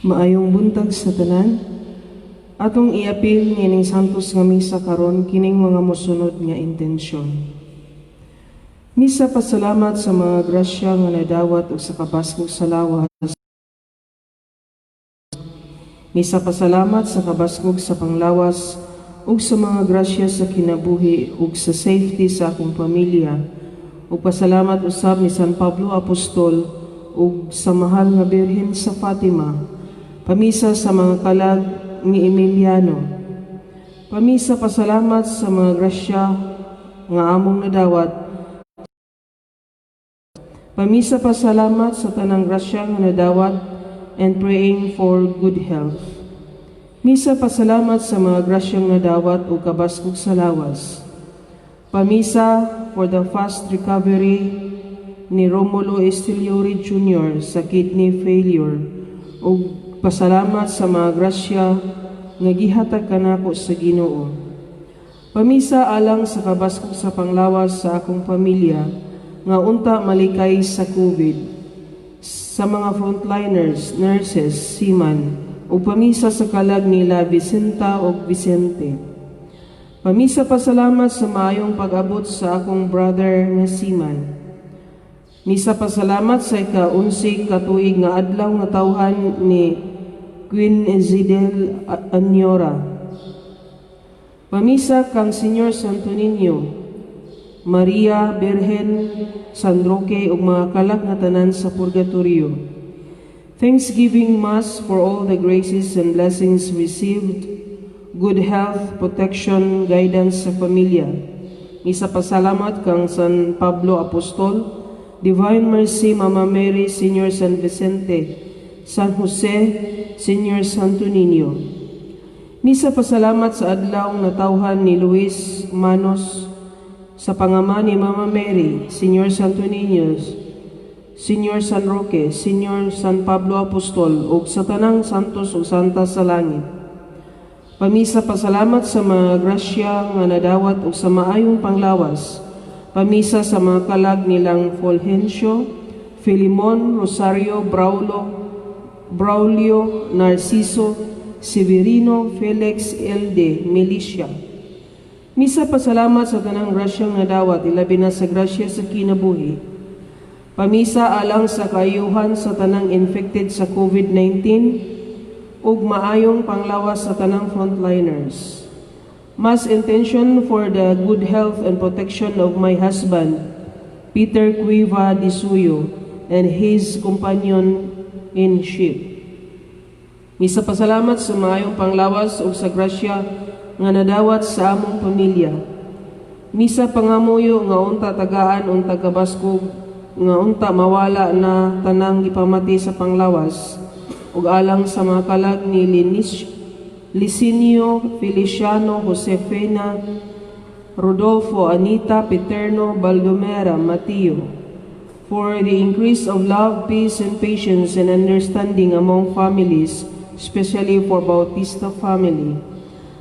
Maayong buntag sa tanan. Atong iapil niining Santos nga Misa karon kining mga mosunod nga intensyon. Misa pasalamat sa mga grasya nga nadawat ug sa kabaskog sa lawas. Misa pasalamat sa kabaskog sa panglawas ug sa mga grasya sa kinabuhi ug sa safety sa akong pamilya. Ug pasalamat usab ni San Pablo Apostol ug sa mahal nga Birhen sa Fatima. Pamisa sa mga kalag ni Emiliano. Pamisa pasalamat sa mga grasya nga among nadawat. Pamisa pasalamat sa tanang grasya nga nadawat and praying for good health. Misa pasalamat sa mga grasyang nadawat ug kabaskog sa lawas. Pamisa for the fast recovery ni Romulo Estiliori Jr. sa kidney failure ug pasalamat sa mga grasya nga gihatag kanako sa Ginoo. Pamisa alang sa kabaskog sa panglawas sa akong pamilya nga unta malikay sa COVID, sa mga frontliners, nurses, seaman, ug pamisa sa kalag nila Vicenta ug Vicente. Pamisa pasalamat sa maayong pag-abot sa akong brother nga seaman. Misa pasalamat sa ika-11 ka tuig nga adlaw nga tawhan ni Queen Zidel Anyora. Pamisa kang Señor Santo Niño, Maria Birhen, San Roque ug mga kalag nga tanan sa purgatorio. Thanksgiving Mass for all the graces and blessings received, good health, protection, guidance sa pamilya. Misa pasalamat kang San Pablo Apostol, Divine Mercy, Mama Mary, Señor San Vicente, San Jose, Señor Santo Niño. Misa pasalamat sa adlaw natawhan ni Luis Manos, sa pangama ni Mama Mary, Señor Santo Niño, Señor San Roque, Señor San Pablo Apostol, ug sa tanang santos ug santa sa langit. Pamisa pasalamat sa mga grasya nga nadawat ug sa maayong panglawas. Pamisa sa mga kalag nilang Fulgencio, Filimon, Rosario, Braulo, Braulio, Narciso, Severino, Felix, Elde, Milicia. Misa pasalamat sa tanang grasyang nadawat, ilabi na sa grasya sa kinabuhi. Pamisa alang sa kaayuhan sa tanang infected sa COVID-19 ug maayong panglawas sa tanang frontliners. Mass intention for the good health and protection of my husband, Peter Cueva Disuyo, and his companion in ship. Misa pasalamat sa maayong panglawas ug sa grasya nga nadawat sa among pamilya. Misa pangamuyo nga unta tagaan unta kabaskog nga unta mawala na tanang gipamati sa panglawas ug alang sa mga kalag ni Linis, Licinio, Feliciano, Josefina, Rodolfo, Anita, Paterno, Baldomera, Mateo, for the increase of love, peace, and patience and understanding among families, especially for Bautista family.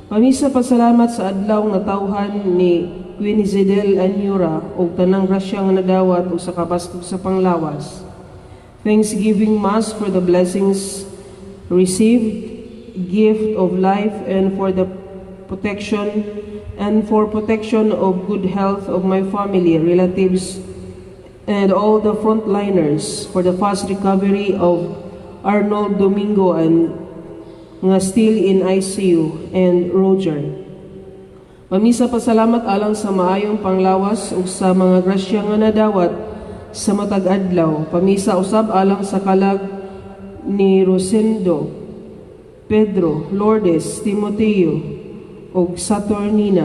Pamisa pasalamat sa adlaw nga tawhan ni Queen Zidel Anyura ug tanang grasya nga nadawat ug sa kabaskog sa panglawas. Thanksgiving Mass for the blessings received, gift of life, and for the protection and for protection of good health of my family, relatives, and all the frontliners, for the fast recovery of Arnold Domingo and nga still in ICU and Roger. Pamisa pasalamat alang sa maayong panglawas ug sa mga grasya nga nadawat sa matag adlaw. Pamisa usab alang sa kalag ni Rosendo, Pedro, Lourdes, Timoteo ug Saturnina.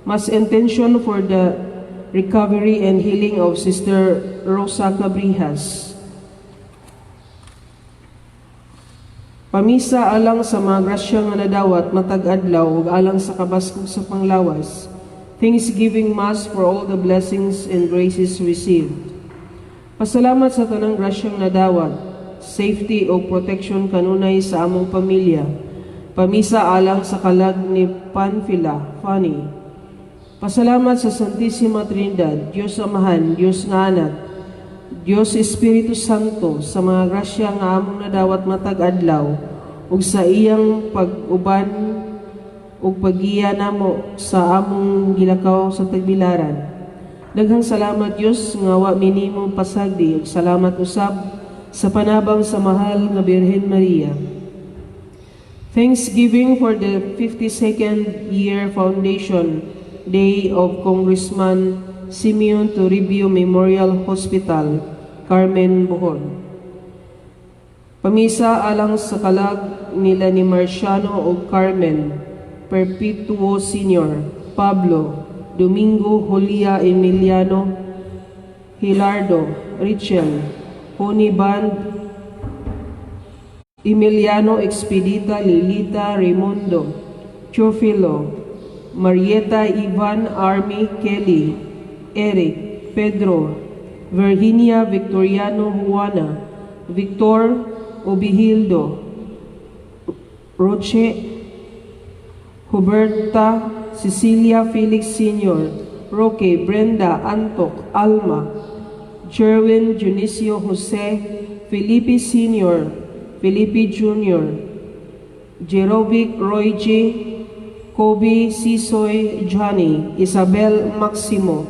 Mass intention for the recovery and healing of Sister Rosa Cabrijas. Pamisa alang sa mga grasya nga nadawat matag adlaw ug alang sa kabaskog sa panglawas. Thanksgiving Mass for all the blessings and graces received. Pasalamat sa tanang grasyang nadawat, safety o protection kanunay sa among pamilya. Pamisa alang sa kalag ni Panfila, Fanny. Pasalamat sa Santissima Trinidad, Diyos Amahan, Diyos nga Anak, Dios Espiritu Santo, sa mga grasya nga among nadawat matag adlaw ug sa iyang pag-uban ug paggiya namo sa among gilakaw sa tagbilaran. Daghang salamat, Dios, nga wa mi nimo pasagdi, ug salamat usab sa panabang sa mahal nga Birhen Maria. Thanksgiving for the 52nd year foundation day of Congressman Simeon Toribio Memorial Hospital, Carmen, Bohol. Pamisa alang sa kalag nila ni Marciano ug Carmen, Perpetuo Sr., Pablo, Domingo, Julia, Emiliano, Hilardo, Richel, Honey Band, Emiliano, Expedita, Lilita, Raimundo, Chofilo, Marieta, Ivan, Army, Kelly, Eric, Pedro, Virginia, Victoriano, Juana, Victor, Obihildo, Roche, Huberta, Cecilia, Felix Sr., Roque, Brenda, Antok, Alma, Jerwin, Dionisio, Jose, Felipe Sr., Felipe Jr., Jerovic, Roy G., Kobe, Sisoy, Johnny, Isabel, Maximo,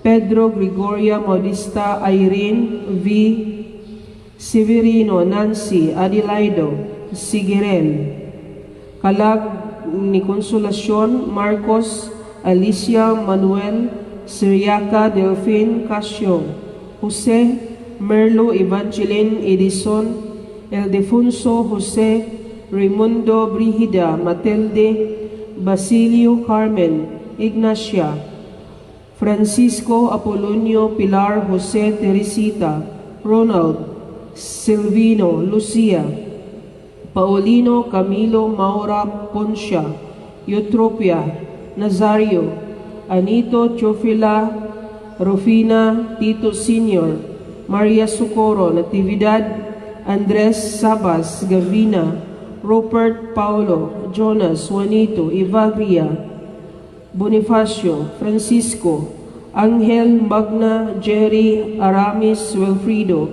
Pedro, Gregoria, Modista, Irene, V, Severino, Nancy, Adelaido, Sigirel, Kalag ni Consolacion, Marcos, Alicia, Manuel, Siriaca, Delphine, Casio, Jose, Merlo, Evangeline, Edison, Ildefonso, Jose, Raimundo, Brigida, Matilde, Basilio, Carmen, Ignacia, Francisco, Apolonio, Pilar, Jose, Teresita, Ronald, Silvino, Lucia, Paulino, Camilo, Maura, Poncia, Eutropia, Nazario, Anito, Chofila, Rufina, Tito Sr., Maria Socorro, Natividad, Andres, Sabas, Gavina, Rupert, Paulo, Jonas, Juanito, Evagria, Bonifacio, Francisco, Angel, Magna, Jerry, Aramis, Wilfrido,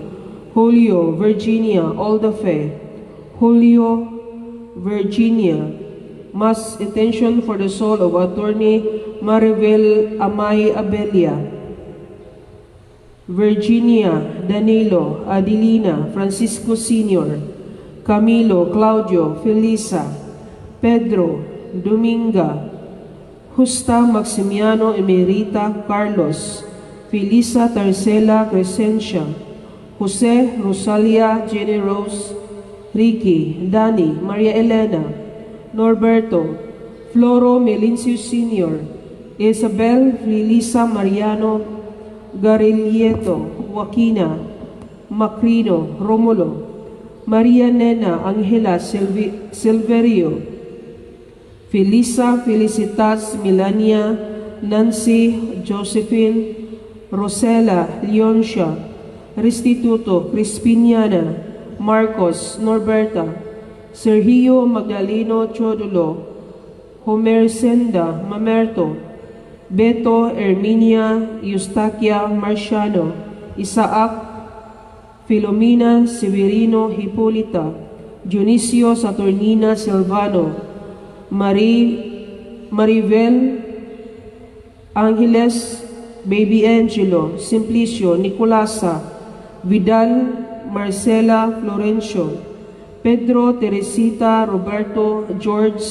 Julio, Virginia, Oldafe, Julio, Virginia. Mass intention for the soul of Attorney Maribel Amay Abelia, Virginia, Danilo, Adelina, Francisco Sr., Camilo, Claudio, Felisa, Pedro, Dominga, Justa, Maximiano, Emerita, Carlos, Felisa, Tarcela, Crescencia, Jose, Rosalia, Jenny Rose, Ricky, Danny, Maria Elena, Norberto, Floro Melencio Sr., Isabel, Lilisa, Mariano, Garilieto, Joaquina, Macrino, Romulo, Maria Nena, Angela, Silverio, Felisa, Felicitas, Melania, Nancy, Josephine, Rosella, Leoncia, Restituto, Crispiniana, Marcos, Norberta, Sergio, Magdaleno, Chodulo, Homer Senda, Mamerto, Beto, Herminia, Eustaquia, Marciano, Isaac, Filomena, Severino, Hipolita, Dionisio, Saturnina, Silvano, Marie, Marivel, Angeles, Baby Angelo, Simplicio, Nicolasa, Vidal, Marcela, Florencio, Pedro, Teresita, Roberto, George,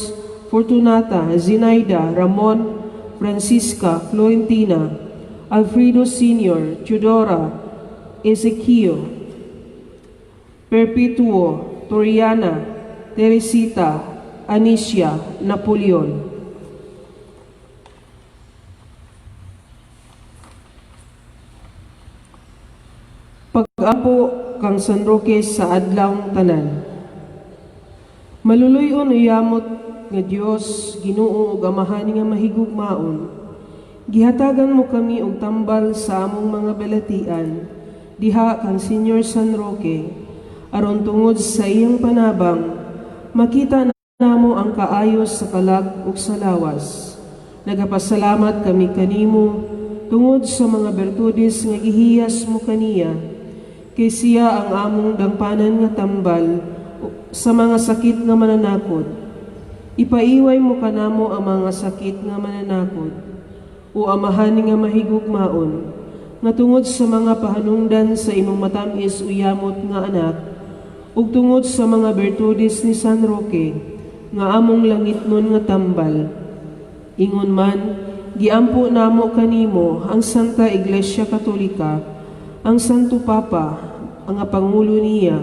Fortunata, Zinaida, Ramon, Francisca, Florentina, Alfredo Sr., Teodora, Ezequiel, Perpetuo, Toriana, Teresita, Anicia, Napoleon. Pag-ampo kang San Roque sa adlawng tanan. Maluluy-on yamot nga Dios, Ginoo ug Amahan nga mahigugmaon. Gihatagan mo kami og tambal sa among mga balatian diha kang Senior San Roque, aron tungod sa iyang panabang makita namo ang kaayo sa kalag ug sa lawas. Nagapasalamat kami kanimo. tungod sa mga bertudes nga gihiyas mo kaniya, kay siya ang among dangpanan nga tambal sa mga sakit nga mananakod. Ipaiway mo kanamo ang mga sakit nga mananakod. O Amahan nga mahigugmaon, nga tungod sa mga pahanungdan sa imong matamis ug yamot nga anak, ug tungod sa mga bertudes ni San Roque, nga among langitnon nga tambal. Ingon man, giampo namo kanimo ang Santa Iglesia Katolika, ang Santo Papa, ang Pangulo niya,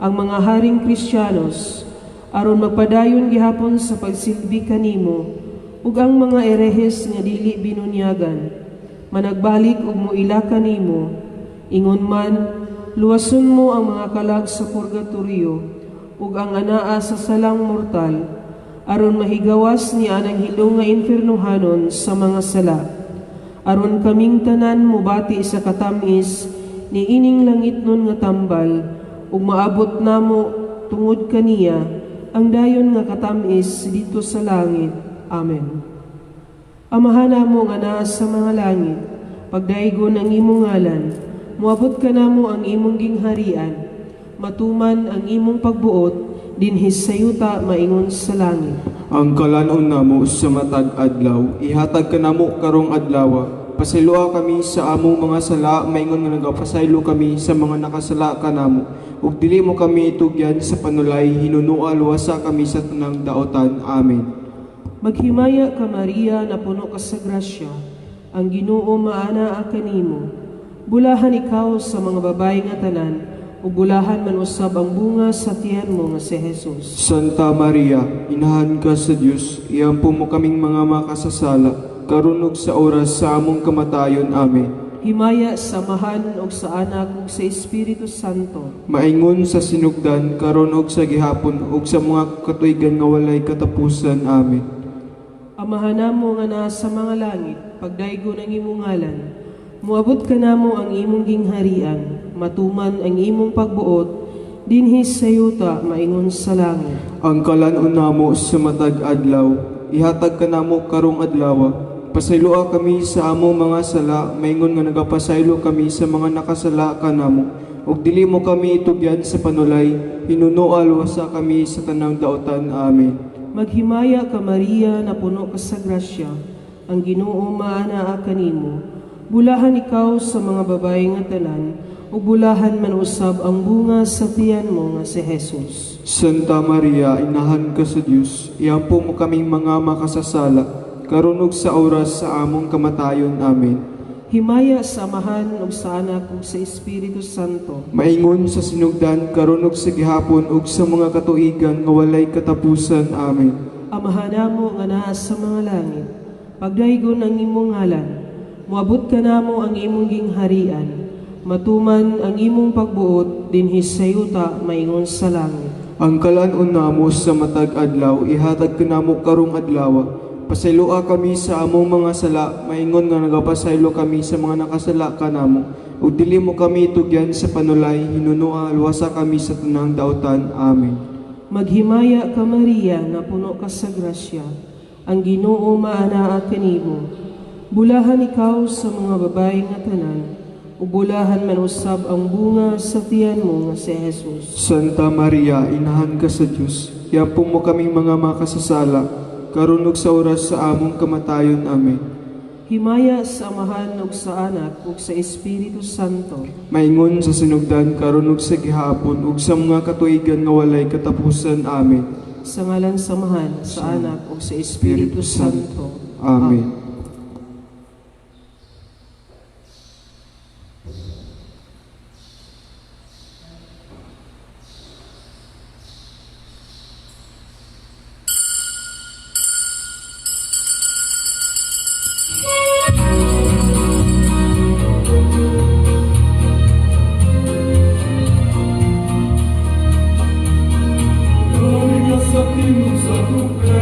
ang mga haring Kristiyanos, aron magpadayon gihapon sa pagsilbi kanimo, ug ang mga erehes nga dili binunyagan, managbalik ug muila kanimo. Ingon man, luwason mo ang mga kalag sa purgatorio ug ang anaa sa salang mortal, aron mahigawas ni anang hilong nga impiernohanon sa mga sala, aron kaming tanan mobati sa katamis ni ining langitnon nga tambal ug maabot namo tungod kaniya ang dayon nga katamis didto sa langit. Amen. Amahan namo nga naa sa mga langit, pagdaygon ang imong ngalan, moabot kanamo ang imong gingharian, matuman ang imong pagbuot dinhi sa yuta maingon sa langit. Ang kalanon namo sa matag adlaw, ihatag kanamo karong adlaw. Pasayloa kami sa among mga sala, maingon nga nagapasaylo kami sa mga nakasala kanamo. Ug dili mo kami itugyan sa panulay, hinunoa luwasa kami sa tanang daotan. Amen. Maghimaya ka, Maria, napuno ka sa grasya, ang Ginoo maanaa kanimo. Bulahan ikaw sa mga babae nga tanan, ug bulahan man usab ang bunga sa tiyan mo nga si Jesus. Santa Maria, Inahan ka sa Dios, iampo mo kaming mga makasasala, karon ug sa oras sa among kamatayon. Amen. Himaya sa Amahan ug sa Anak ug sa Espiritu Santo. Maingon sa sinugdan, karon ug sa gihapon, ug sa mga katuigan nga walay katapusan. Amen. Amahan namo nga naa sa mga langit, pagdaygon ang imong ngalan. Moabot kanamo ang imong gingharian, matuman ang imong pagbuot dinhi sa yuta maingon sa langit. Ang kalanon namo sa matag adlaw, ihatag kanamo karong adlaw. Pasayloa kami sa among mga sala, maingon nga nagapasaylo kami sa mga nakasala kanamo. Ug dili mo kami itugyan sa panulay, hinunoa luwasa kami sa tanang daotan. Amen. Maghimaya ka, Maria, napuno ka sa grasya, ang Ginoo maanaa kanimo. Bulahan ikaw sa mga babae nga tanan, ug bulahan man usab ang bunga sa tiyan mo nga si Jesus. Santa Maria, Inahan ka sa Dios, iampo mo kaming mga makasasala, karon ug sa oras sa among kamatayon. Amen. Himaya sa Amahan ug sa Anak ug sa Espiritu Santo. Maingon sa sinugdan, karon ug sa gihapon, ug sa mga katuigan nga walay katapusan. Amen. Amahan namo nga naa sa mga langit, pagdaygon ang imong ngalan, moabot kanamo ang imong gingharian, matuman ang imong pagbuot dinhi sa yuta maingon sa langit. Ang kalan-on namo sa matag adlaw, ihatag kanamo karong adlaw. Pasayloa kami sa among mga sala, maingon nga nagapasaylo kami sa mga nakasala kanamo. Ug dili mo kami itugyan sa panulay, hinunoa luwasa kami sa tanang daotan. Amen. Maghimaya ka, Maria, napuno ka sa grasya, ang Ginoo maanaa kanimo. Bulahan ikaw sa mga babae nga tanan, ug bulahan man usab ang bunga sa tiyan mo nga si Jesus. Santa Maria, Inahan ka sa Dios, iampo mo kaming mga makasasala, karon ug sa oras sa among kamatayon. Amen. Himaya sa Amahan ug sa Anak ug sa Espiritu Santo. Maingon sa sinugdan, karon ug sa gihapon, ug sa mga katuigan nga walay katapusan. Amen. Sa ngalan sa Amahan, sa Anak ug sa Espiritu Santo. Amen. Gloria sa tingog sa trumpeta,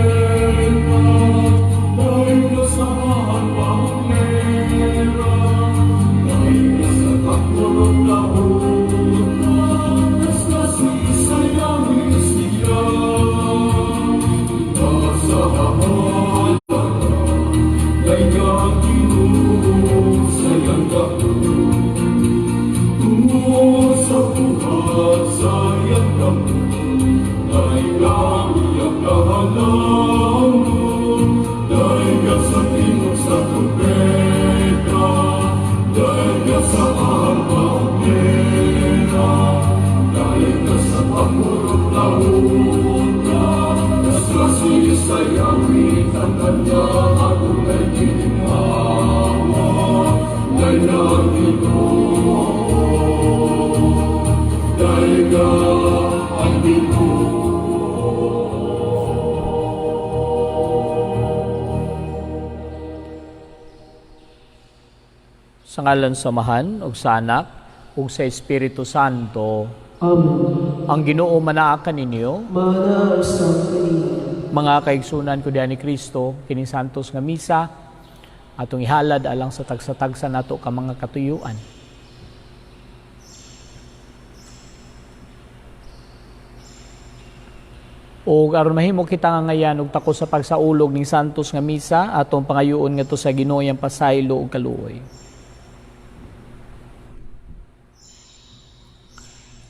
gloria sa Sa ngalan sa Amahan ug sa Anak ug sa Espiritu Santo. Amen. Ang Ginoo manaa kaninyo. Maanaa usab kaniya. Mga kaigsunan ko diha ni Kristo, kining santos nga misa atong ihalad alang sa tagsa-tagsa nato ka mga katuyuan. Ug aron mahimo kita nga ngayan og takos sa pagsaulog ning santos nga misa, atong pangayoon ngadto sa Ginoo iyang pasaylo ug kaluoy.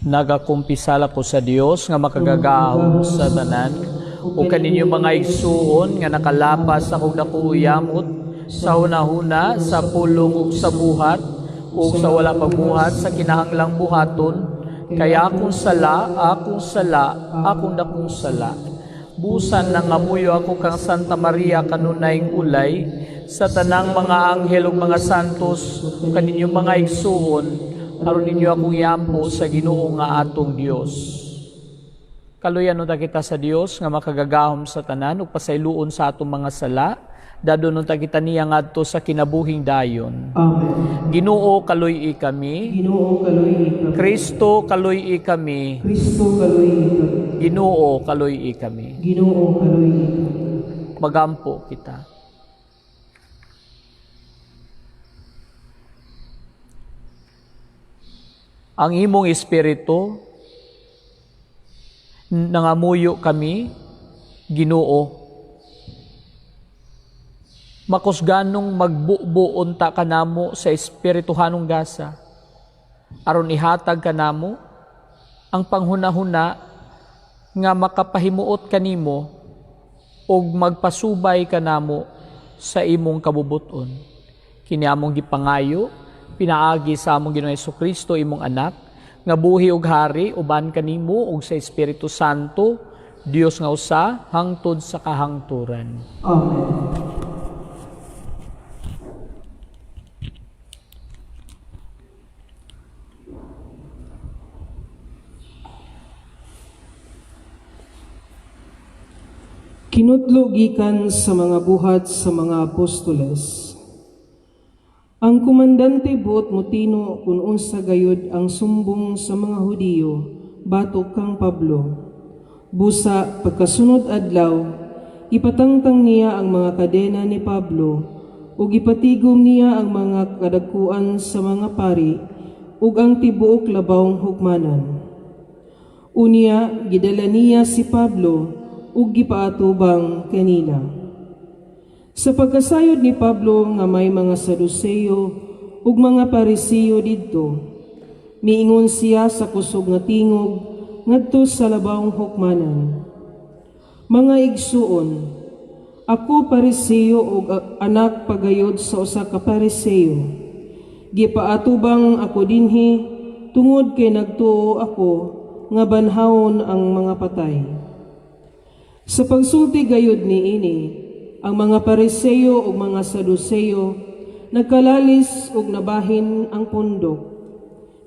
Nagakumpisal ako sa Dios nga makagagahom sa tanan ug kaninyo mga igsuon nga nakalapas akong dako yamot sa hunahuna, sa pulong ug sa buhat ug sa wala pagbuhat sa kinahanglang buhaton, kay akong sala, akong sala, akong dakong sala. Busan nangamuyo ako kang Santa Maria kanunayng ulay, sa tanang mga anghel ug mga santos ug kaninyong mga igsuon, aron ninyo akong iampo sa Ginoo nga atong Dios. Kaluyan unta kita sa Dios nga makagagahom sa tanan ug pasayloon sa atong mga sala, dadon unta kita niya ngadto sa kinabuhing dayon. Amen. Ginoo, kaluy-i kami. Ginoo, kaluy-i kami. Kristo, kaluy-i kami. Kristo, kaluy-i kami. Ginoo, kaluy-i kami. Ginoo, kaluy-i kami. Magampo kita. Ang imong espiritu nangamuyo kami, Ginoo. Makusganong magbubo unta kanamo sa espirituhanong gasa, aron ihatag kanamo ang panghunahuna nga makapahimuot kanimo ug magpasubay kanamo sa imong kabubuton. Kini among gipangayo pinaagi sa among Ginoong Hesukristo, imong anak, nga buhi ug hari uban kanimo ug sa Espiritu Santo, Dios nga usa hangtod sa kahangturan. Amen. Kinutlo gikan sa mga buhat sa mga apostoles. Ang komandante buot mutino kung unsa gayud ang sumbong sa mga Hudiyo batok kang Pablo. Busa pagkasunod adlaw, ipatangtang niya ang mga kadena ni Pablo ug ipatigom niya ang mga kadagkuan sa mga pari ug ang tibuok labawng hukmanan. Unya gidala niya si Pablo ug gipaatubang kanila. Sa pagkasayod ni Pablo nga may mga Saduceo ug mga Pariseo didto, miingon siya sa kusog nga tingog ngadto sa labawng hukmanan. Mga igsuon, ako Pariseo ug anak pagayod sa usa ka Pariseo. Gipaatubang ako dinhi tungod kay nagtuo ako nga banhawon ang mga patay. Sa pagsulti gayud niini, ang mga Pariseo ug mga Saduceo nagkalalis ug nabahin ang pundok.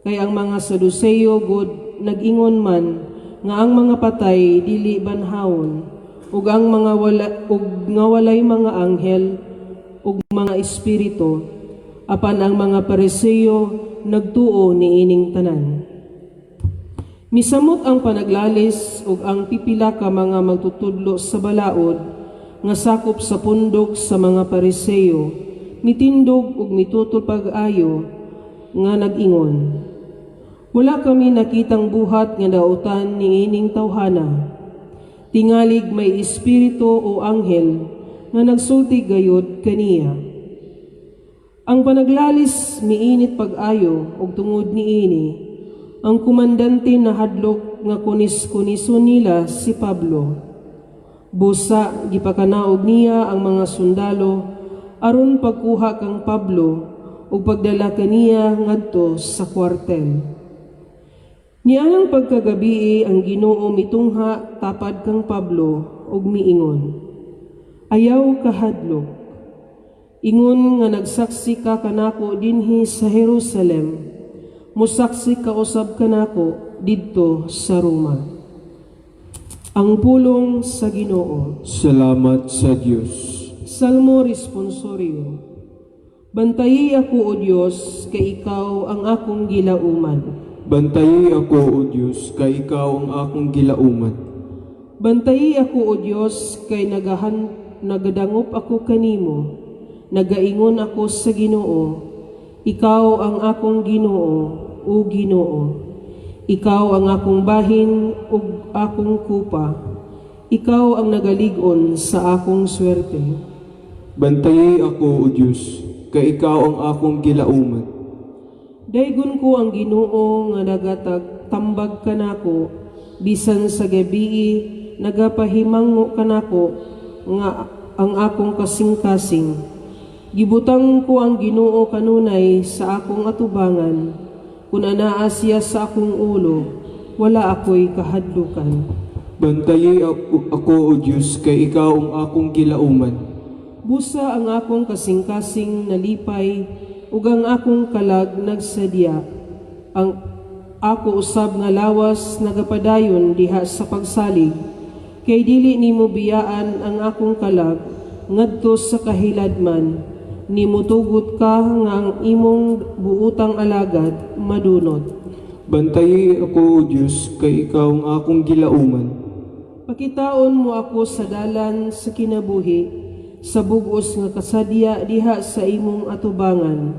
Kay ang mga Saduceo god nag-ingon man nga ang mga patay dili banhawon ug ang mga wala ug nga walay mga anghel ug mga espiritu, apan ang mga Pariseo nagtuo niining tanan. Misamot ang panaglalis ug ang pipila ka mga magtutudlo sa balaod nga sakop sa pundok sa mga Pariseo, mitindog ug mitutol pag-ayo nga nag-ingon: Wala kami nakitang buhat nga dautan niining tawhana. Tingalig may espiritu o anghel nga nagsulti gayod kaniya. Ang panaglalis miinit pag-ayo ug tungod niini, ang komandante nahadlok nga kunis-kunison nila si Pablo. Busa gipakanaog niya ang mga sundalo aron pagkuha kang Pablo ug pagdala kaniya ngadto sa kwartel. Nianang pagkagabii ang Ginoo mitungha tapad kang Pablo ug miingon: Ayaw kahadlok. Ingon nga nagsaksi ka kanako dinhi sa Jerusalem, musaksi ka usab kanako didto sa Roma. Ang pulong sa Ginoo. Salamat sa Dios. Salmo Responsorio. Bantayi ako, O Dios, kay ikaw ang akong gilauman. Bantayi ako, O Dios, kay ikaw ang akong gilauman. Bantayi ako, O Dios, kay nagadangop ako kanimo. Nagaingon ako sa Ginoo, ikaw ang akong Ginoo, O Ginoo. Ikaw ang akong bahin ug akong kupa. Ikaw ang nagalig-on sa akong swerte. Bantayi ako, O Dios, kay ikaw ang akong gilauman. Daygon ko ang Ginoo nga nagatag tambag kanako, bisan sa gabii nagapahimango kanako nga ang akong kasing-kasing. Gibutang ko ang Ginoo kanunay sa akong atubangan. Kun anaa siya sa akong ulo, wala ako'y kahadlukan. Bantayi ako, O Dios, kay ikaw ang akong gilauman. Busa ang akong kasing-kasing nalipay ug ang akong kalag nagsadya. Ang ako usab nga lawas nagapadayon diha sa pagsalig, kay dili nimo biyaan ang akong kalag ngadto sa kahiladman. Nimutugot ka nga ang imong buutang alagad madunot. Bantayi ako, O Dios, kay ikaw ang akong gilauman. Pakitaon mo ako sa dalan sa kinabuhi, sa bugos nga kasadya diha sa imong atubangan.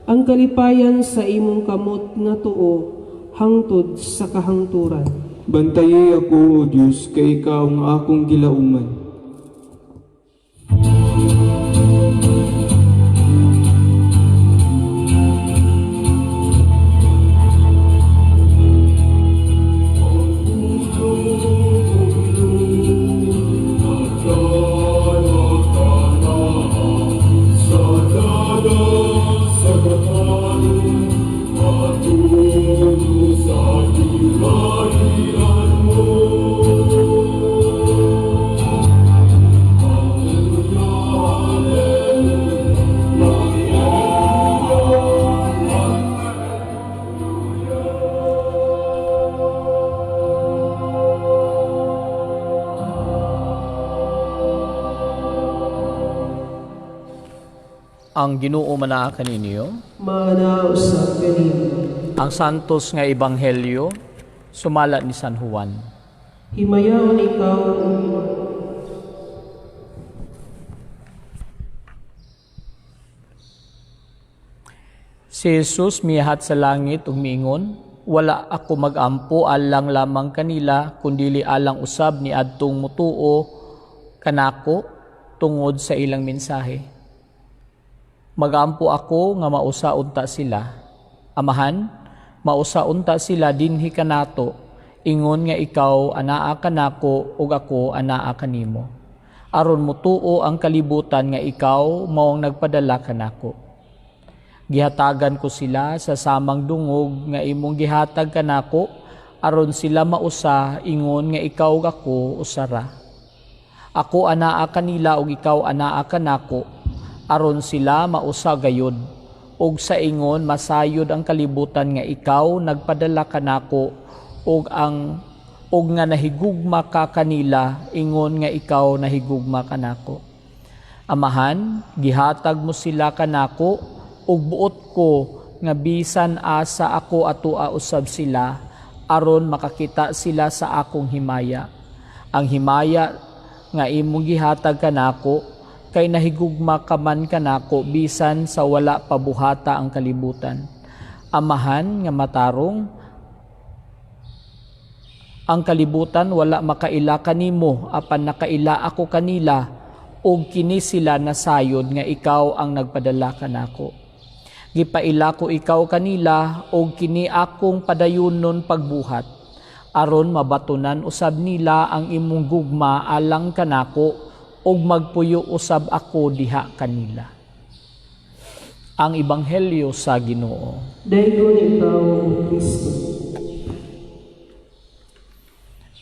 Ang kalipayan sa imong kamot nga tuo hangtod sa kahangturan. Bantayi ako, O Dios, kay ikaw ang akong gilauman. Ang Ginoo manaa kaninyo. Maana usab kanimo. Ang santos nga ebanghelyo sumala ni San Juan. Himayaon ikaw, O Ginoo. Si Jesus mihat sa langit ug miingon, wala ako magampo alang lamang kanila kundili alang usab ni adtong mutuo kanako tungod sa ilang mensahe. Magampo ako nga mausa unta sila. Amahan, mausa unta sila dinhi kanato, ingon nga ikaw anaa kanako ug ako anaa kanimo. Aron mutuo ang kalibutan nga ikaw mao ang nagpadala kanako. Gihatagan ko sila sa samang dungog nga imong gihatag kanako, aron sila mausa ingon nga ikaw ug ako usara. Ako anaa kanila ug ikaw anaa kanako, aron sila mausa gayod. Ug sa ingon masayod ang kalibutan nga ikaw nagpadala kanako ug ang ug nga nahigugma ka kanila ingon nga ikaw nahigugma kanako. Amahan, gihatag mo sila kanako ug buot ko nga bisan asa ako atoa usab sila aron makakita sila sa akong himaya. Ang himaya nga imong gihatag kanako kay nahigugma ka man kanako bisan sa wala pa buhata ang kalibutan. Amahan nga matarong, ang kalibutan wala makaila kanimo apan nakaila ako kanila ug kini sila nasayod nga ikaw ang nagpadala kanako. Gipaila ko ikaw kanila ug kini akong padayunon pagbuhat aron mabatunan usab nila ang imong gugma alang kanako ug magpuyo usab ako diha kanila. Ang Ebanghelyo sa Ginoo. Daygon ikaw, O Kristo.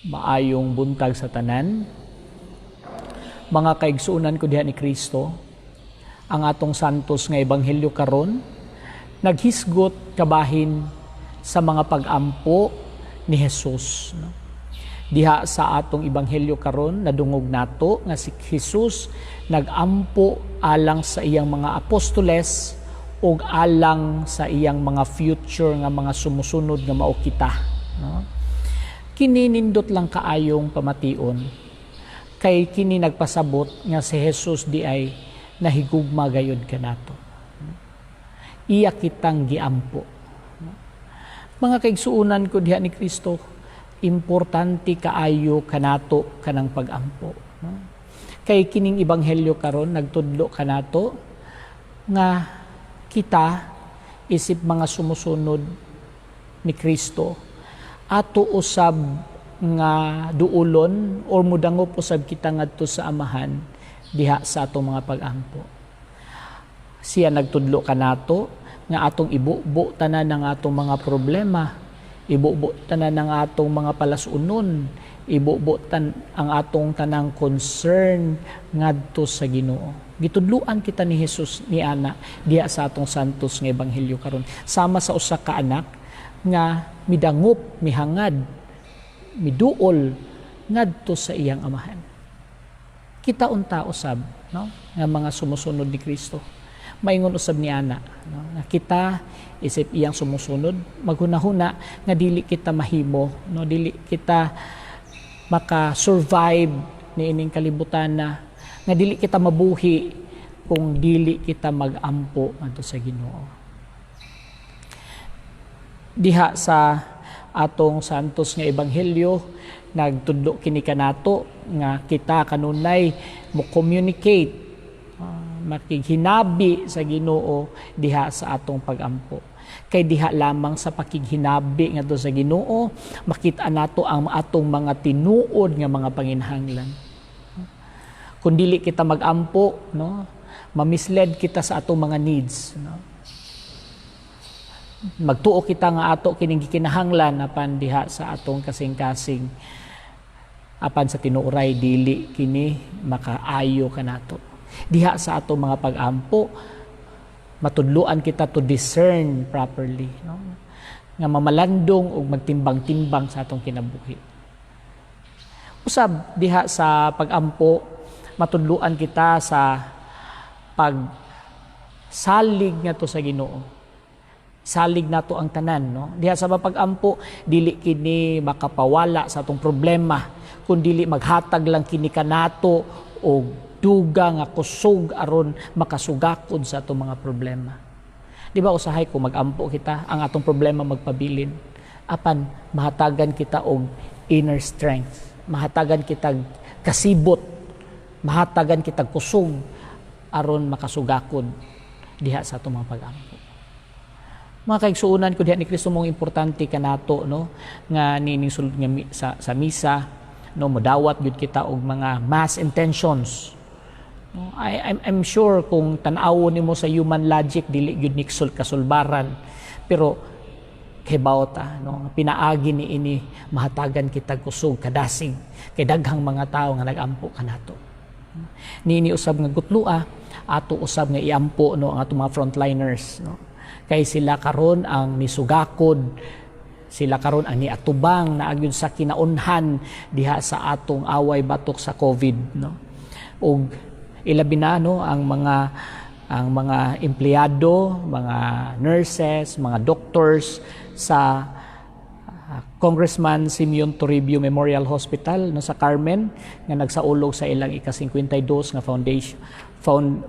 Maayong buntag sa tanan. Mga kaigsuonan ko diha ni Kristo, ang atong santos nga ebanghelyo karon naghisgot kabahin sa mga pag-ampo ni Jesus, no? Diha sa atong ebanghelyo karon, nadungog nato nga si Jesus nagampo alang sa iyang mga apostoles ug alang sa iyang mga future nga mga sumusunod nga mao kita, no? Kini nindot lang kaayong pamation kay kini nagpasabot nga si Jesus di ay nahigugma gayud kanato. Iya kitang giampo. Mga kaigsuonan ko diha ni Kristo, importante kaayo kanato kanang pagampo, no? Kay kining ebanghelyo karon nagtudlo kanato nga kita isip mga sumusunod ni Kristo, ato usab nga duulon or mudangop usab kita ngadto sa Amahan diha sa atong mga pagampo. Siya nagtudlo kanato nga atong ibubo tanan ang atong mga problema, ibubo tanan ang atong mga palasunon, ibubo ang atong tanang concern ngadto sa Ginoo. Gitudluan kita ni Jesus ni ana diha sa atong santos nga ebanghelyo karon. Sama sa usa ka anak nga midangop, mihangad, miduol ngadto sa iyang amahan. Kita unta usab, no, nga mga sumusunod ni Kristo. Maingon usab ni ana, no, nga kita isip iyang sumusunod, maghunahuna nga dili kita mahimo, no, dili kita maka-survive niining kalibutan na nga dili kita mabuhi kung dili kita magampo ngadto sa Ginoo. Diha sa atong santos nga ebanghelyo, nagtudlo kini kanato nga kita kanunay mo communicate, makighinabi sa Ginoo diha sa atong pagampo. Kay diha lamang sa pakighinabi ngadto sa Ginoo makita nato ang atong mga tinuod nga mga panginahanglan. Kung dili kita magampo, no, mamisled kita sa atong mga needs, no? Magtuo kita nga ato kining gikinahanglan apan diha sa atong kasing-kasing, apan sa tinuoray dili kini makaayo kanato. Diha sa atong mga pag-ampo matudluan kita to discern properly, no, nga mamalandong ug magtimbang-timbang sa atong kinabuhi. Usab diha sa pag-ampo matudluan kita sa pagsalig ngadto sa Ginoo. Salig nato ang tanan, no? Diha sa pag-ampo dili kini makapawala sa atong problema, kun dili maghatag lang kini kanato og duga nga kusog aron makasugakod sa atong mga problema. Di ba usahay kung mag-ampo kita, ang atong problema magpabilin, apan mahatagan kita og inner strength, mahatagan kita kasibot, mahatagan kita kusog aron makasugakod diha sa atong mga pag-ampo. Mga kaigsuonan ko diha ni Kristo, mong importante kanato, no, nga nining sulod nga sa misa, no, modawat gyud kita og mga mass intentions. No, I'm sure kung tan-awon nimo sa human logic dili gyud ni kasulbaran, pero kibaw ta, no, pinaagi ni ini mahatagan kita kusog kadasig kay daghang mga tawo nga nagampo kanato. Niini usab nga gutlua ato usab nga iampo, no, ang atong mga frontliners, no, kay sila karon ang nisugakod, sila karon ang niatubang naagyud sa kinaunhan diha sa atong away batok sa COVID, no. Og ilabi na, no, ang mga empleyado, mga nurses, mga doctors sa Congressman Simeon Toribio Memorial Hospital, no, sa Carmen, nga nagsaulog sa ilang ika-52 nga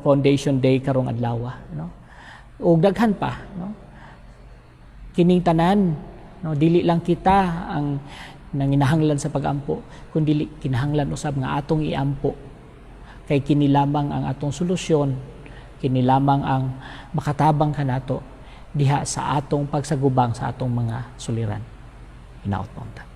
foundation day karong adlaw, no. Ug daghan pa, no. Kining tanan, no, dili lang kita ang nanginahanglan sa pagampo, kundi kinahanglan usab nga atong iampo, kay kini lamang ang atong solusyon, kini lamang ang makatabang kanato diha sa atong pagsagubang sa atong mga suliran. Hinaot mo unta.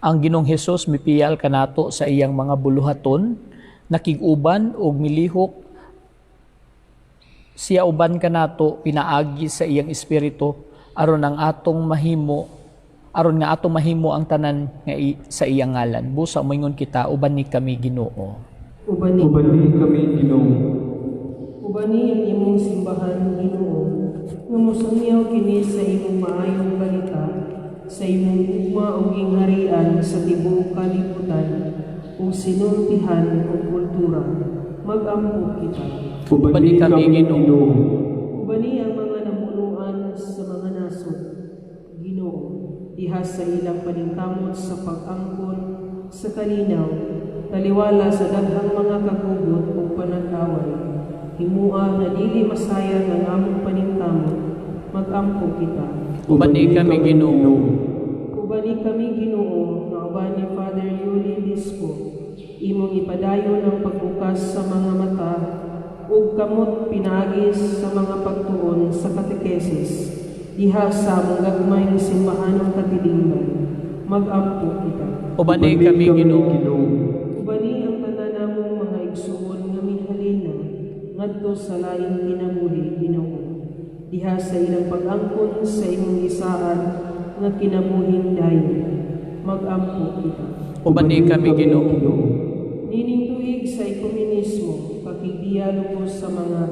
Ang Ginoong Hesus mipiyal kanato sa iyang mga buluhaton, nakig-uban og milihok siya uban kanato pinaagi sa iyang espiritu aron ang atong mahimo, Aron nga ato mahimo ang tanan nga sa iyang ngalan. Busa moingon kita, ubani kami, Ginoo. Ubani. Ubani kami, Ginoo. Ubani ang imong simbahan, Ginoo, nga mosangyaw kini sa imong maayong balita, sa imong gugma ug gingharian sa tibuok kalibutan, ug sinultihan ug kultura. Mag-ampo kita. Ubani kami, Ginoo. Ubani ang mga namunuan sa mga nasod, Ginoo, diha sa ilang paningkamot sa pag-angkon sa kalinaw, taliwala sa daghang mga kagugot ug panag-away. Himua nga dili masayang ang among paningkamot, mag-ampo kita. Ubani kami, Ginoo. Ubani kami, Ginoo, nga uban ni Father Yuli Disco, imong ipadayon ang pagbukas sa mga mata ug kamot pinaagi sa mga pagtuon sa katekesis diha sa among gagmay nga simbahanong katilingban. Mag-ampo kita. Ubani kami, Ginoo. Ubani ang tanan namong mga igsuon nga mihalina ngadto sa laing kinabuhi, Ginoo, diha sa ilang pag-angkon sa imong gisaad nga kinabuhing dayon. Mag-ampo kita. Ubani kami, Ginoo. Nining tuig sa ekumenismo, pakigdialogo sa mga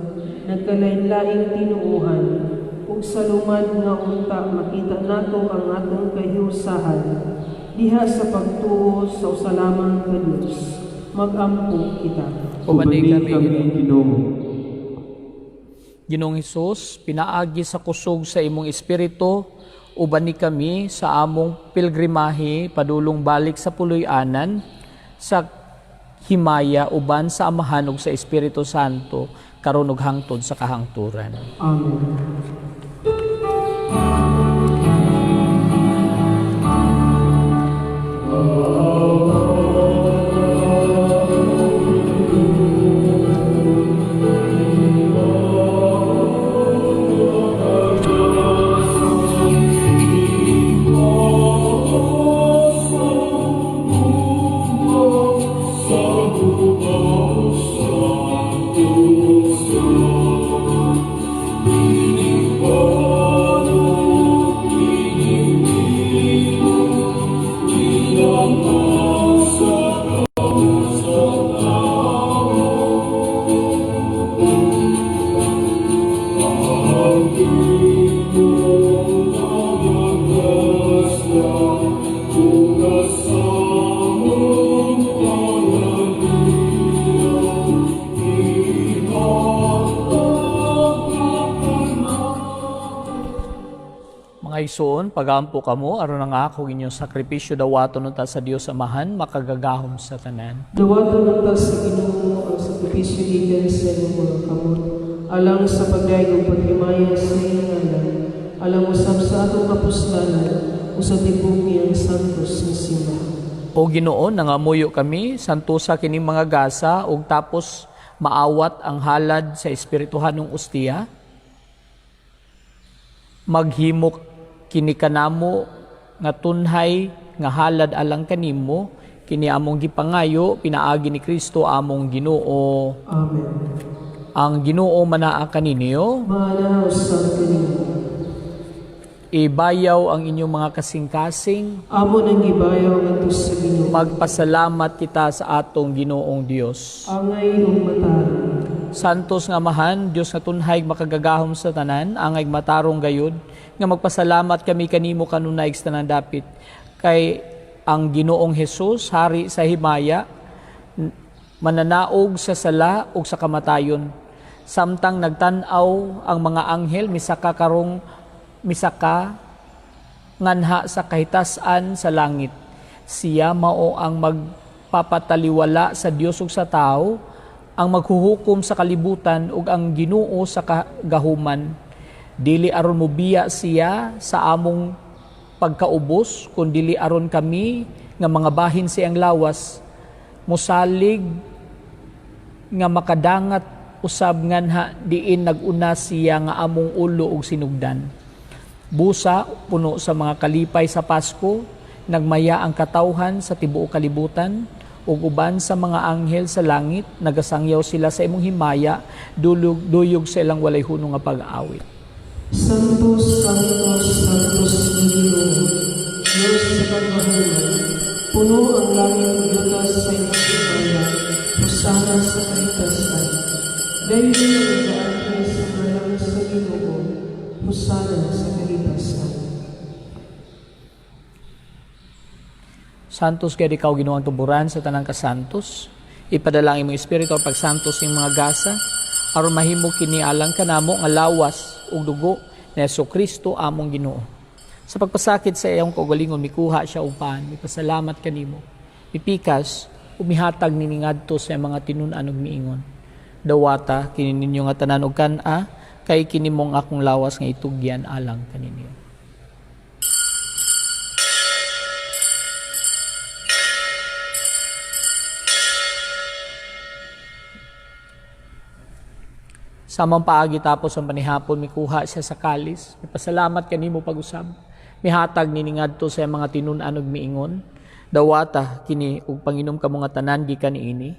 nagkalain-laing tinuohan ug sa lumad nga unta makita nato ang atong kahiusahan diha sa pagtuo sa usa lamang ka Dios. Mag-ampo kita. Ubani kami, Ginoo. Ginoo. Ginoong Hesus, pinaagi sa kusog sa imong espiritu, ubani kami sa among pilgrimahe padulong balik sa puloy-anan sa himaya uban sa Amahan ug sa Espiritu Santo karon ug hangtod sa kahangturan. Amen. Mga igsoon, pagampo kamo aron ang akong inyong sakripisyo dawaton unta sa Dios Amahan makagagahom sa tanan. Dawaton unta sa Ginoo ang sakripisyo gikan sa imong mga kamot, alang sa pagdayeg ug paghimaya sa iyang ngalan, alang usab sa atong kapuslanan ug sa tibuok niyang santos nga simbahan. O Ginoo, nangamuyo kami santusa kining mga gasa ug tapos maawat ang halad sa espirituhanong ustiya. Maghimok kini kanamo nga tunhay nga halad alang kanimo, kini among gipangayo pinaagi ni Kristo among Ginoo. Amen. Ang Ginoo manaa kaninyo. Maana usab kanimo. Ibayaw ang inyong mga kasing-kasing. Amo nang gibayaw ngadto sa Ginoo. Magpasalamat kita sa atong Ginoong Dios. Angay ug matarong. Santos nga Amahan, Dios nga tunhay makagagahom sa tanan, angay matarong gayud, nga magpasalamat kami kanimo kanunay sa tanan dapit kay ang Ginoong Hesus, hari sa himaya, mananaog sa sala ug sa kamatayon. Samtang nagtan-aw ang mga anghel, misaka karong misaka nganha sa kahitasan sa langit. Siya mao ang magpapataliwala sa Dios ug sa tao, ang maghuhukom sa kalibutan ug ang Ginoo sa kagahuman. Dili aron mobiya siya sa among pagkaubos, kun dili aron kami nga mga bahin sa iyang lawas mosalig nga makadangat usab nganha diin naguna siya nga among ulo ug sinugdan. Busa puno sa mga kalipay sa Pasko, nagmaya ang katawhan sa tibuok kalibutan ug uban sa mga anghel sa langit, nagasangyaw sila sa imong himaya, dulog duyog sa ilang walay hunong nga pag-awit. Santos, Santos, Santos nga Ginoo, nga Dios sa kagahungan. Puno ang langit ug yuta sa imong himaya. Hosana sa kahitasan. Dayon ang nagaanhi sa ngalan sa Ginoo. Hosana sa kahitasan. Santos gayud ikaw, Ginoo, ang tuburan sa tanang kasantos. Ipadala ang imong espiritu ang pagsantos ning mga gasa aron mahimo kini alang kanamo nga lawas ug dugo ni Kristo among Ginoo. Sa pagpasakit sa iyang kaugalingon, mikuha siya og pan, mipasalamat kanimo, mipikas, mihatag nini ngadto sa iyang mga tinun-an ug miingon: "Dawata kini ninyo nga tanan og kan-a, kay kini mao ang akong lawas nga itugyan alang kaninyo." Samang paagi, tapos ang panihapon, mikuha siya sa kalis. Mipasalamat kanimo pag-usab. Mihatag nini ngadto sa iyang mga tinun-an ug miingon: "Dawata kini ug panginom kamo nga tanan gikan niini.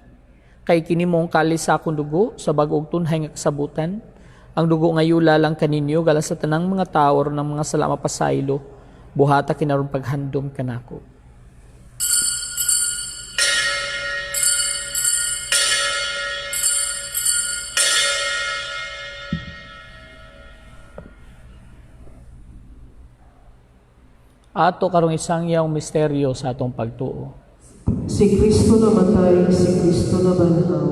Kay kini mao ang kalis sa akong dugo sa bag-ong tunhay nga kasabutan. Ang dugo nga yula alang kaninyo galas sa tanang mga tawo aron ang mga sala mapasaylo. Buhata kini aron paghandom kanako." Ato karong isangyaw misteryo sa atong pagtuo. Si Kristo namatay, si Kristo nabanhaw,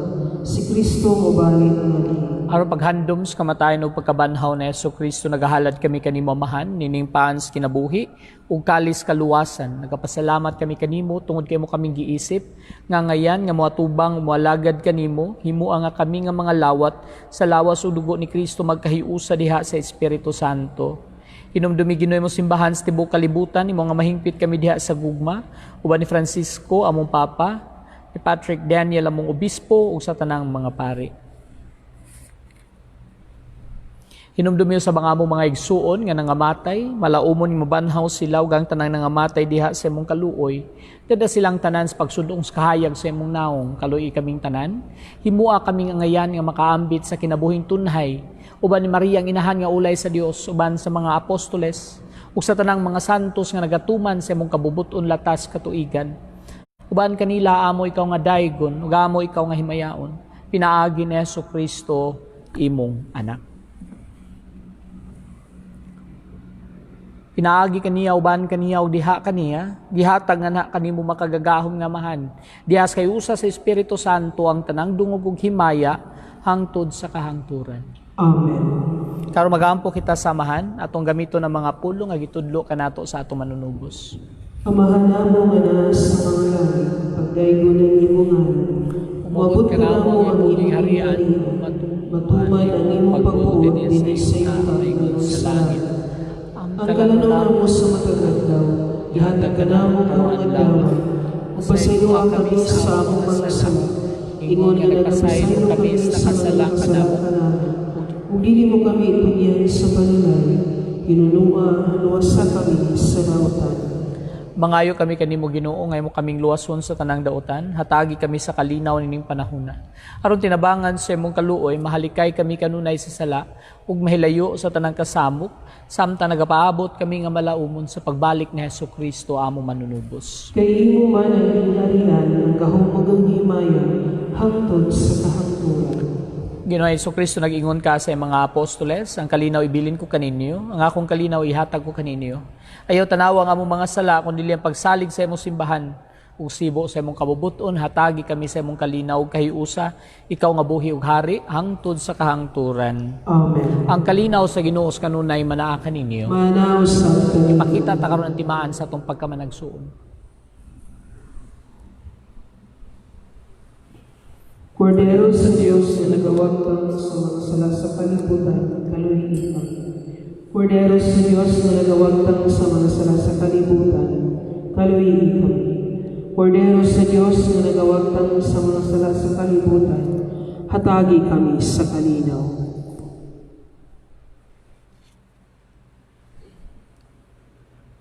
si Kristo mobalik muli. Aron paghandom sa kamatayon ug pagkabanhaw ni Hesus Kristo, nagahalad kami kanimo, Amahan, nining paan sa kinabuhi ug kalis kaluwasan. Nagapasalamat kami kanimo tungod kay imo kaming giisip nga ngayan nga moatubang moalagad kanimo. Himoa nga kami nga mga lawat sa lawas ug dugo ni Kristo magkahiusa diha sa Espiritu Santo. Hinumdumi, Ginoo, imong simbahan sa tibuok kalibutan, imo nga mahingpit kami diha sa gugma, uban ni Francisco among Papa, ni Patrick Daniel among obispo ug sa tanang mga pari. Hinumdumi sa mga among mga igsuon nga nangamatay, malaumon nga mabanhaw sila ug ang tanang nangamatay diha sa imong kaluoy. Dada silang tanan sa pagsudong sa kahayag sa imong naong, kaluoyi kaming tanan. Himua kaming angayan nga makaambit sa kinabuhing tunhay, uban ni Maria ang inahan nga ulay sa Dios, uban sa mga apostoles, ug sa tanang mga santos nga nagatuman sa imong kabubut-on latas katuigan. Uban kanila amo ikaw nga daygon, ug amo ikaw nga himayaon. Pinaagi ni Hesus Kristo imong anak. Pinaagi kaniya, uban kaniya ug diha kaniya, gihatag nga na kanimo makagagahom nga Amahan. Diha sa kahiusa sa Espiritu Santo ang tanang dungog ug himaya hangtod sa kahangturan. Amen. Karon magampo kita sa Amahan, atong gamiton ang mga pulong nga gitudlo kanato sa atong manunubos. Amahan namo nga naa sa mga langit, pagdaygon ang imong ngalan. Moabot kanamo ang imong gingharian, matuman ang imong pagbuot dinhi sa yuta ingon sa langit. Ang kalanon namo sa matag adlaw, ihatag kanamo karong adlaw. Ug pasayloa kami sa among mga sala, ingon nga nagapasaylo kami sa nakasala kanamo. Ug dili mo kami itugyan sa panulay, hinunua, luwasa kami sa dautan. Mangayo kami kanimo, Ginoo, nga imo kaming luwason sa tanang dautan, hatagi kami sa kalinaw nining panahona. Aron tinabangan sa imong kaluoy, mahalikay kami kanunay sa sala ug mahilayo sa tanang kasamok samtang nagapaabot kami nga malaumon sa pagbalik ni Hesus Kristo among manunubos. Kay imo man ang gingharian, ang gahom ug ang himaya, hangtod sa kahangturan. Ginoo Hesus Kristo, nag-ingon ka sa iyong mga apostoles, "Ang kalinaw ibilin ko kaninyo, ang akong kalinaw ihatag ko kaninyo. Ayaw tanawa ang among mga sala, kundi ang pagsalig sa imong simbahan. Ug sibo sa imong kabubuton, hatagi kami sa imong kalinaw ug kahiusa, ikaw nga buhi ug hari hangtod sa kahangturan." Amen. Ang kalinaw sa Ginoo sa kanunay manaa kaninyo. Manaa usab kaninyo. Ipakita ta karon ang timaan sa atong pagkamanagsuon. Kordero sa Diyos na nagawagtang sa mga sala sa kalibutan, kaluhi kami. Kordero sa Diyos na nagawagtang sa mga sala sa kalibutan, kaluhi kami. Kordero sa Diyos na nagawagtang sa mga sala sa kalibutan, hatagi kami sa kalinaw.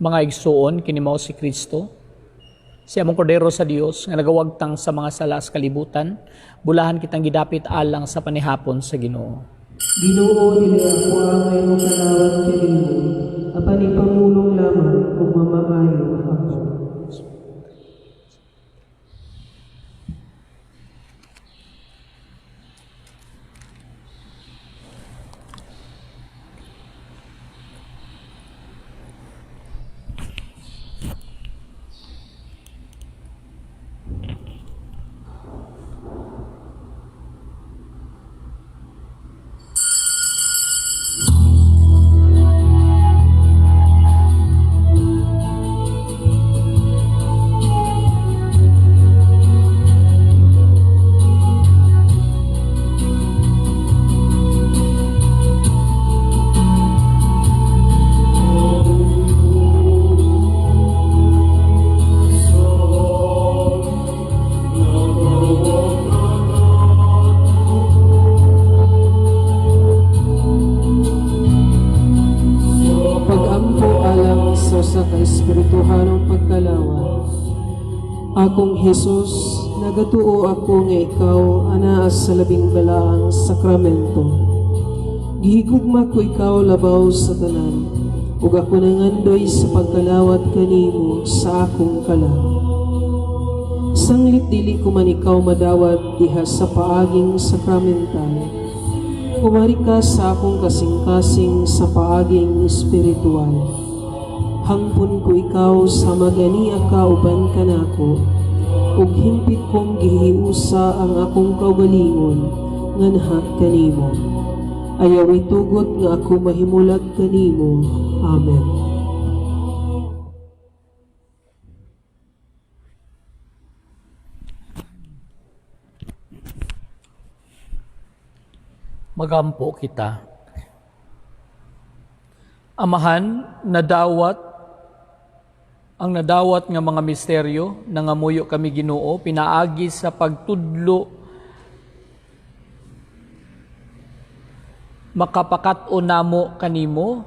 Mga igsuon, kini mao si Kristo. Si among kordero sa Dios nga nagawagtang sa mga sala sa kalibutan, bulahan kitang gidapit alang sa panihapon sa Ginoo. Ginoo, dili ako angay mokalawat kanimo. Apan ipamulong lamang ug mamaayo ako. Pag-ampo alang sa usa ka espirituhanong pagkalawa. Akong Hesus, nagatuo ako nga ikaw anaa sa Labing Balaang Sakramento. Gihigugma ko ikaw labaw sa tanan, ug ako nangandoy sa pagkalawat kanimo sa akong kalag. Sanglit dili ko man ikaw madawat diha sa paaging sakramental, kumari ka sa akong kasing-kasing sa paaging espiritual. Hangpon ko ikaw sa magania ka uban kanako, ug hingpit kong gihiusa ang akong kaugalingon nganha kanimo. Ayaw itugot nga ako mahimulag kanimo. Amen. Magampo kita. Amahan, nadawat ang nadawat nga mga misteryo, nangamuyo kami, Ginoo, pinaagi sa pagtudlo, makapakat-o namo kanimo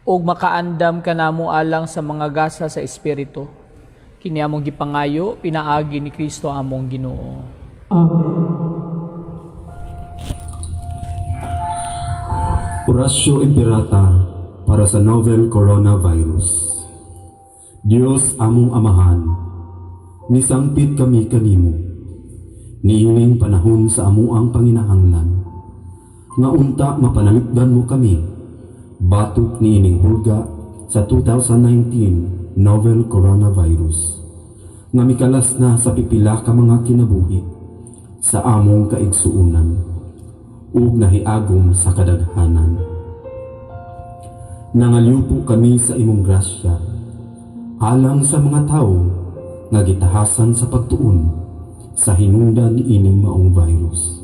ug makaandam kanamo alang sa mga gasa sa espiritu. Kini among gipangayo pinaagi ni Kristo among Ginoo. Amen. Oratio Imperata para sa novel coronavirus. Dios among Amahan, nisangpit kami kanimo. Niining panahon sa amuang panginahanglan, nga unta mapanalipdan mo kami, batok niining hulga sa 2019 novel coronavirus, nga mikalas na sa pipila ka mga kinabuhi sa among kaigsuunan ug nahiagom sa kadaghanan. Nangalyupo kami sa imong grasya alang sa mga tawo nga gitahasan sa pagtuon sa hinungdan ining maong virus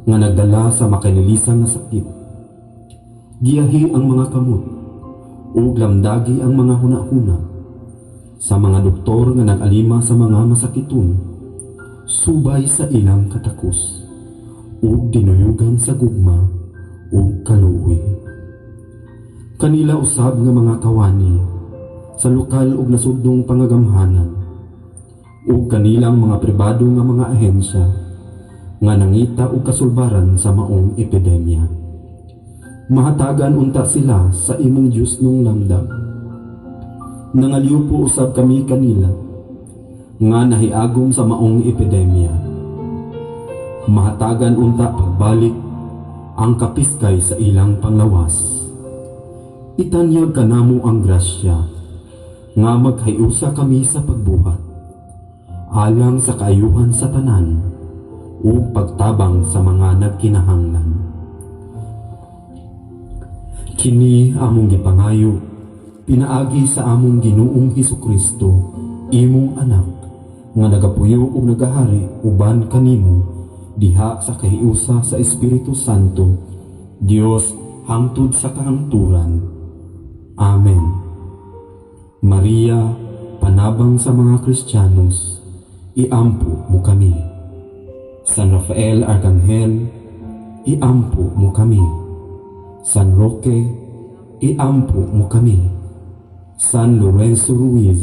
nga nagdala sa makinilisan nga sakit. Giyahi ang mga kamot ug lamdagi ang mga hunahuna sa mga doktor nga nag-alima sa mga masakiton subay sa ilang katakos ug dinuyugan sa gugma ug kaluoy. Kanila usab nga mga kawani sa lokal ug nasudnong pangagamhanan ug kanilang mga pribado nga mga ahensya nga nangita og kasulbaran sa maong epidemya. Mahatagan unta sila sa imong Dios nung lamdam. Nangalyupo usab kami kanila nga nahiagom sa maong epidemya. Mahatagan unta pagbalik ang kapiskay sa ilang panglawas. Itanyag kanamo ang grasya nga maghiusa kami sa pagbuhat alang sa kaayuhan sa tanan ug pagtabang sa mga nagkinahanglan. Kini among gipangayo pinaagi sa among Ginoong Hesukristo, imong anak, nga nagapuyo ug nagahari uban kanimo diha sa kahiusa sa Espiritu Santo, Dios hangtod sa kahangturan. Amen. Maria, panabang sa mga Kristiyanos, iampo mo kami. San Rafael Arkanghel, iampo mo kami. San Roque, iampo mo kami. San Lorenzo Ruiz,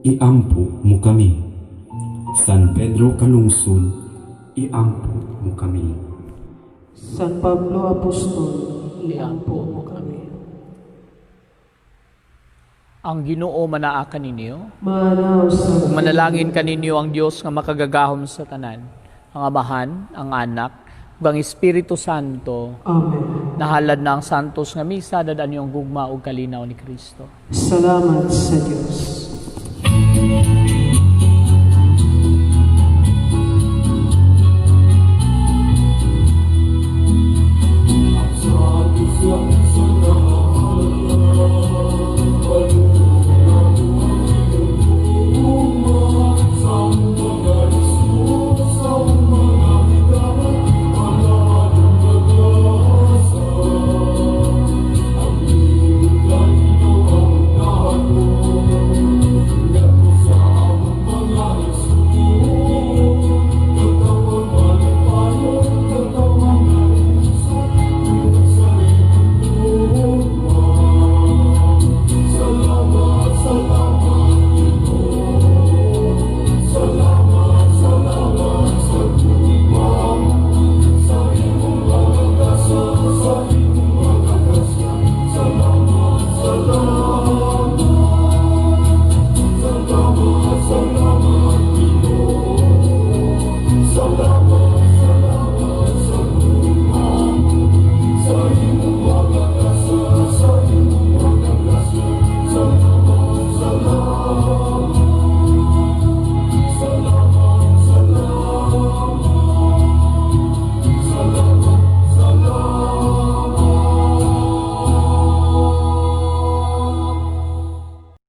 iampo mo kami. San Pedro Calungsod, iampo mo kami. San Pablo Apostol, iampo mo kami. Ang Ginoo manaa kaninyo. Manaa usab. Ug manalangin kaninyo ang Dios nga makagagahom sa tanan, ang Amahan, ang Anak, ug ang Espiritu Santo. Amen. Nahalad na ang santos nga misa, dad-an ang gugma ug kalinaw ni Kristo. Salamat sa Dios.